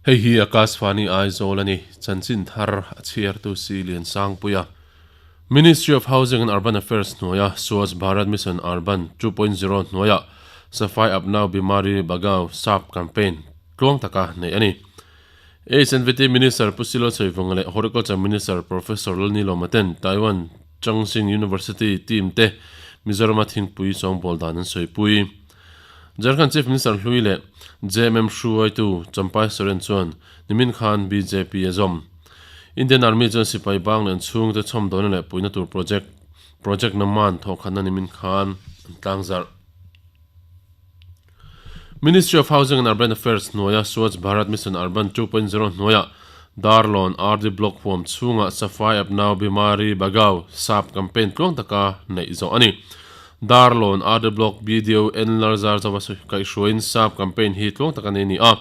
Hei hi Akashvani Aizawl a ni, chanchin thar a chhiartu si Liansangpuia. Ministry of Housing and Urban Affairs hnuaia Swachh Bharat Mission Urban 2.0 hnuaia Safai Apnao Bimari Bhagao sap campaign tluang taka neih a ni. HNVT Minister Pu Silo Chhoivunga leh Horticulture Minister Professor Lalnilawma ten Taiwan Changxing University team te Mizorama thingpui sawngbawl dan an sawipui. Jharkhand Chief Minister hlui leh JMM hruaitu Champai Soren chuan nimin khan bjp a zawm. Indian Army chuan sipai bang leh an chhungte chhawmdawlna leh puihna tur project Project Naman thawhkhatna nimin khan an tlangzarh. Ministry of Housing and Urban Affairs hnuaia Swachh Bharat Mission Urban 2.0 hnuaia Darlawn RD Block huam chhunga Safai Apnao Bimari Bhagao sap campaign tluang taka neih zawh a ni. Darlawn RD Block BDO N Larzar Zawa kaihhruaiin sap campaign hi tluang taka nei a ni a.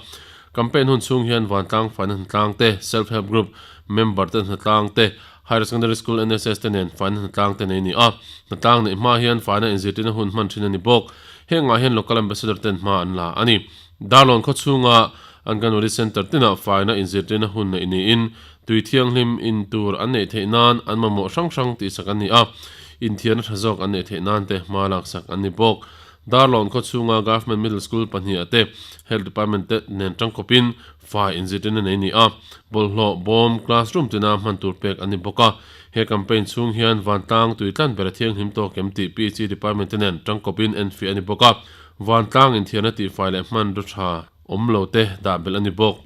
Campaign hun chhung hian vantlang faina hnatlang te, Self Help Group member te hnatlang te, Higher Secondary School NSS te nen faina hnatlang te nei a ni a. Hnatlang neih hma hian faina inzirtirna hun hman thin a ni bawk. Hengah hian Local Ambassador ten hma an la a ni. Darlawn khaw chhunga Anganwadi Centre tinah faina inzirtirna hun neih niin tui thianghlim in tur an neih theih nan an mamawh hrang hrang tihsak an ni a, inthiarna tha zawk an neih theih nan te hma laksak an ni bawk. Darlawn khaw chhunga Government Middle School pahniha te Health Department te nen tangkawpin fai inzirtirna nei a ni a, bawlhhlawh bawm classroom tina hman tur pek an ni bawk a. He campaign chhung hian vantlang tui tlan ber a thianghlim tawk em tih PHE Department te nen tangkawpin enfiah a ni bawk a, vantlang inthiarna tihfai leh hmanraw tha awm lo te dah belh a ni bawk.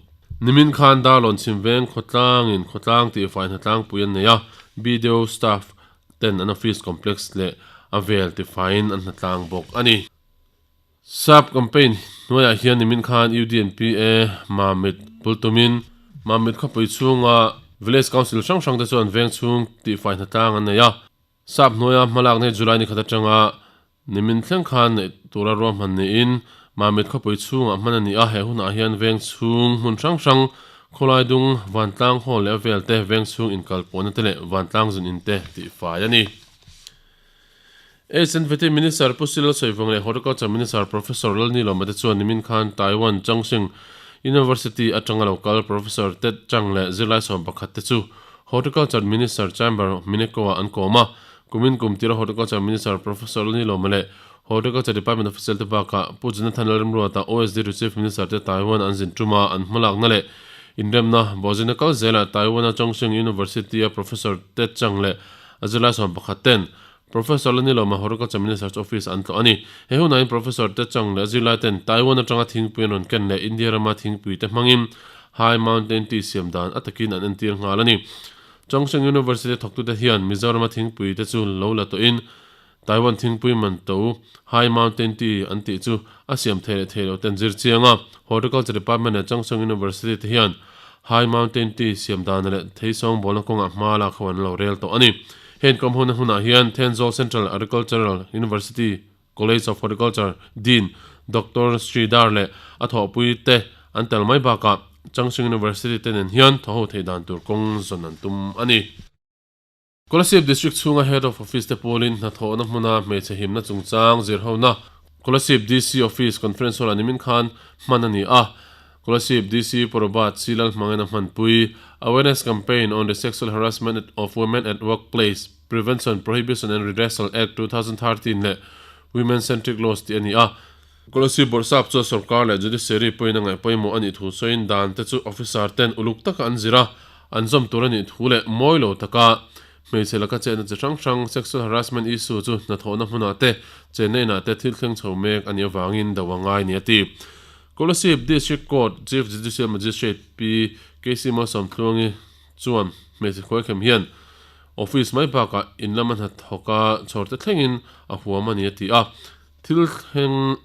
Nimin khan Darlawn Chhimveng khawtlangin khawtlang tihfai hnatlangpui an nei a, BDO staff ten an office complex leh a vel tifaiin an hnatlang bawk a ni. Sap campaign hnuaiah hian nimin khan UDNPA Mamit bul tumin Mamit khawpui chhunga Village Council hrang hrang te chuan veng chhung tihfai hnatlang an nei a. Sap hnuaia hmalakna hi July ni khat atanga nimin thleng khan neih tura ruahman niin Mamit khawpui chhungah hman a ni a, he hunah hian veng chhung hmun hrang hrang khawlai dung, vantlang hall leh a vel te, veng chhung inkalpawhna te leh vantlang zun in te tihfai a ni. HNVT Minister Pu Silal Sawivang leh Horticulture Minister Professor Lalnilawma te chuan nimin khan Taiwan Changxing University atanga lo kal Professor Ted Chang leh zirlai 11 te chu Horticulture Minister Chamber Mineko-ah an kawm a. Kumin kum tira Horticulture Minister Professor Lalnilawma leh Horticulture Department official te bakah Pu Jonathan Lalrimruata OSD to Chief Minister te Taiwan an zin tuma an hmalakna leh inremna bawhzina kal zelah Taiwan-a Chongqing University-a Professor Ted Chang leh a zirlai 11 ten Professor Lanilawma Horticulture Minister's Office an tlawh a ni. He hunah hian Professor Ted Chang leh a zirlai ten Taiwan atanga thingpui an rawn ken leh India rama thingpui te hmangin High Mountain Tea siam dan a takin an entir nghal a ni. Chongqing University thawktute hian Mizorama thingpui te chu lo la tawhin Taiwan thingpui man to High Mountain Tea an tih chu a siam thei leh thei loh ten zir chiang a. Horticulture Department leh Chongqing University te hian High Mountain Tea siam dan leh theisawng bawlna kawngah hma lak ho an lo rel tawh a ni. He inkawm hona hunah hian Thenzawl Central Agricultural University College of Horticulture Dean Doctor Sridhar leh a thawhpui te an tel mai bakah Changchung University te nen hian thawho theih dan tur kawng zawn an tum a ni. Kolasib District chhunga Head of Office te pawlin hnathawhna hmuna hmeichhe himna chungchang zirhona Kolasib DC Office Conference Hall-ah nimin khan hman a ni a. Kolasib DC Porobat C Lalhmangin a hmanpui Awareness Campaign on the Sexual Harassment of Women at Workplace, Prevention, Prohibition and Redressal Act 2013 leh Women Centric Laws tih a ni a. Kolasib Bawrhsap chuan sorkar leh Judiciary pawhin a ngaih pawimawh a nih thu sawiin dan te chu officer ten uluk taka an zir a, an zawm tur a nih thu leh mawi lo taka hmeichhe laka chenna chi hrang hrang sexual harassment issue chu hnathawhna hmunah te chenna inah te thil thleng chho mek a nih avangin do a ngai ni a ti. Kolasib District Court Chief Judicial Magistrate Pi KC Malsawmtluangi chuan hmeichhe khuaikhem hian office mai bakah in lama hnathawka chhawr te thlengin a huam a ni a ti a. Thil thleng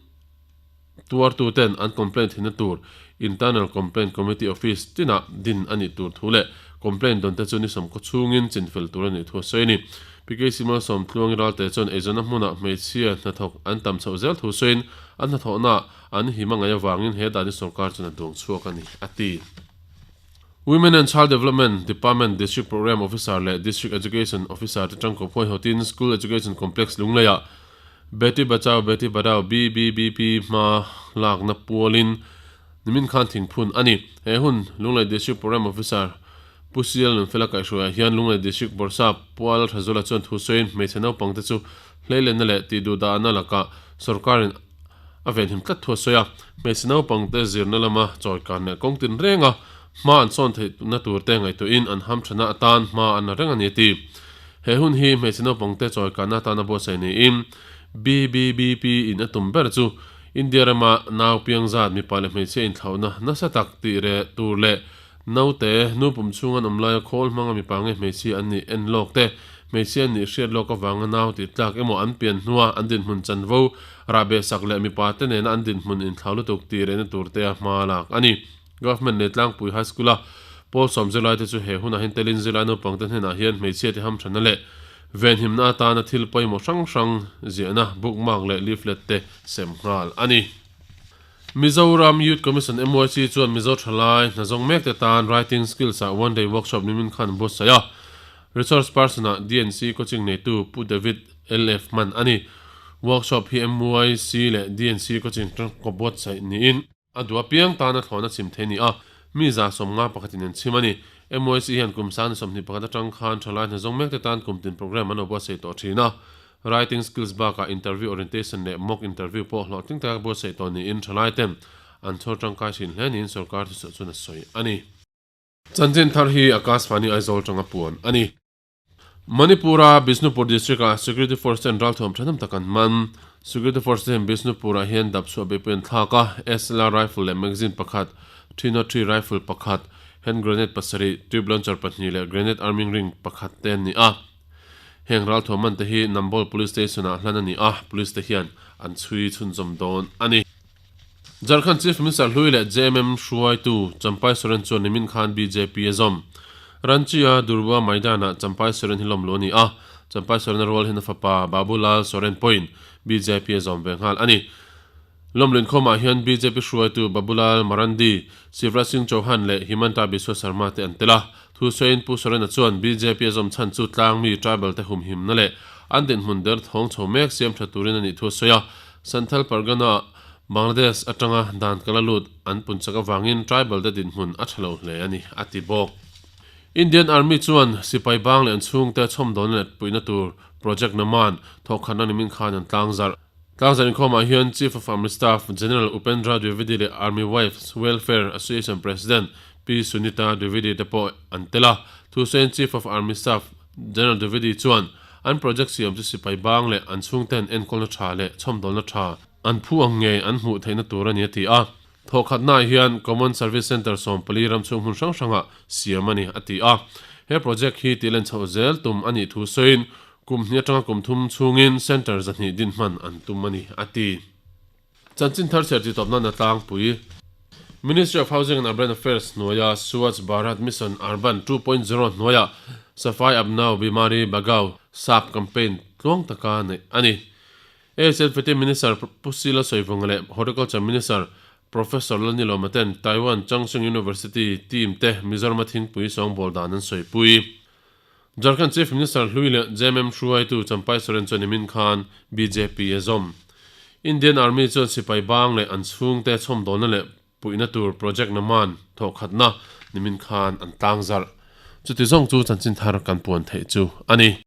tuartuten an complaint theihna tur Internal Complaint Committee Office tinah din a nih tur thu leh complaint dawnte chu ni sawmkhaw chhungin chinfel tur a nih thu a sawi a ni. PKC Malsawmtluangi Ralte chuan eizawnna hmunah hmeichhia hnathawk an tam chhoh zel thu sawiin an hnathawhnaah an him a ngaih avangin he dani sorkar chuan a duang chhuak a ni, a ti. Women and Child Development Department District Programme Officer leh District Education Officer te tangkawp huaihawtin School Education Complex Lungleiah Beti Bachao Beti Padhao, BBBP, hma lakna pualin Nimin khan thingphun a ni. He hun Lunglei District Programme Officer Pu CL Nunfela kaihhruaiah hian Lunglei District Bawrhsap Pu Lalthazula chuan thu sawiin hmeichhe naupangte chu hleilenna leh tihduhdahna lakah sorkarin a venhim tlat thu a sawi a. Hmeichhe naupangte zirna lama chawikan leh kawng tinrenga hma an sawn theihna turte ngaihtuahin an hamthana atan hma an la reng a ni a ti. He hun hi hmeichhe naupangte chawikanna atana buatsaih niin BBBP in a tum ber chu India rama nau piang zat mipa leh hmeichhia inthlauhna nasa tak tih reh tur leh naute nu pum chhung an awm laia khawl hmanga mipa nge hmeichhia an nih en lawk te, hmeichhia an nih hriat lawk avanga nau tih tlak emaw an pian hnua an dinhmun chanvo rah beh sak leh mipa te nena an dinhmun inthlau lutuk tih rehna tur te a hma lak a ni. Government leh Tlangpui High School-a pawl sawm zirlaite chu he hunah hian telin zirlai naupangte hnenah hian hmeichhiate hamthanna leh venhimna atana thil pawimawh hrang hrang ziahna bookmark leh leaflet te sem nghal a ni. Mizoram Youth Commission, MYC, chuan Mizo thalai hna zawng mekte tan Writing Skills-ah One Day Workshop nimin khan an buatsaih a. Resource person-ah DNC coaching neitu Pu David LF hman a ni. Workshop hi MYC leh DNC coaching tangkaw buatsaih niin, A duh apiang tana thlawhna chim thei a ni a, mi 151 in an chim a ni. MYC hian kum 21 atang khan thalai hna zawng mekte tan kum tin programme an lo buatsaih tawh thin a. Writing skills bakah interview orientation leh mock interview pawh hlawhtling taka buatsaih tawh niin thalai ten an chhawr tangkai thin hle niin sorkar thuchhuah chuan a sawi a ni. Chanchin thar hi Akashvani Aizawl tanga puan a ni. Manipur-a Bishnupur district-ah security force ten ralthuam thahnem tak an man. Security force te hian Bishnupur-ah hian dap chhuah beihpui an thlak a, SLR rifle leh magazine pakhat, 303 rifle pakhat, hand grenade pasarih, tube launcher pahnih leh grenade arming ring pakhat te an ni a. Heng ralthuam man te hi Nambol Police Station-ah hlan a ni a, police te hian an chhui chhunzawm dawn a ni. Jharkhand Chief Minister hlui leh JMM hruaitu Champai Soren chuan nimin khan bjp a zawm. Ranchi-a Durwa Maidan-ah Champai Soren hi lawmlu a ni a, Champai Soren-a rual hian a fapa Babulal Soren pawhin bjp a zawm ve nghal a ni. Lawmlu inkhawmah hian bjp hruaitu Babulal Marandi, Shivraj Singh Chauhan leh Himanta Biswa Sarma te an tel a. Thusawiin Pu Soren-a chuan bjp a zawm chhan chu tlangmi tribal te humhimna leh an dinhmun derthawng chho mek siam tha turin a nih thu a sawi a. Santhal Pargana-ah Bangladesh atanga dan kala lut an pun chak avangin tribal te dinhmun a tha lo hle a ni, a ti bawk. Indian Army chuan sipai bang leh an chhungte chhawmdawlna leh puihna tur project naman thawhkhatna nimin khan an tlangzarh. Tlangzarh inkhawmah hian Chief of Army Staff General Upendra Dwivedi leh Army Wives Welfare Association President Pi Sunita Dwivedi te pawh an tel a. Thusawiin Chief of Army Staff General Dwivedi chuan an project siam chu sipai bang leh an chhungten enkawlna tha leh chhawmdawlna tha An phu ang ngei an hmuh theihna tur a ni a ti a. Thawhkhatnaah hian Common Service Centre 14 ram chhung hmun hrang hrangah siam a ni a ti a. He project hi tihlen chhoh zel tum a nih thu sawiin kum hnih atanga kum thum chhungin centre 200 din hman an tum a ni a ti. Chanchin thar chhiar tih tawp nan a tlangpui. Ministry of Housing and Urban Affairs hnuaia Swachh Bharat Mission Urban 2.0 hnuaiah Safai Apnao Bimari Bhagao Sap campaign tluang taka neih a ni. AHLPT Minister Pu Sila Sawivunga leh Horticulture Minister Professor Lalnilawma ten Taiwan Changchun University team te Mizorama thingpui sawngbawl dan an sawipui. Jharkhand Chief Minister hlui leh JMM hruaitu Champai Soren chuan nimin khan bjp a zawm. Indian Army chuan sipai bang leh an chhungte chhawmdawlna leh puihna tur project naman thawhkhatna nimin khan an tlangzarh. Chuti zawng chu chanchin thar kan puan theih chu a ni.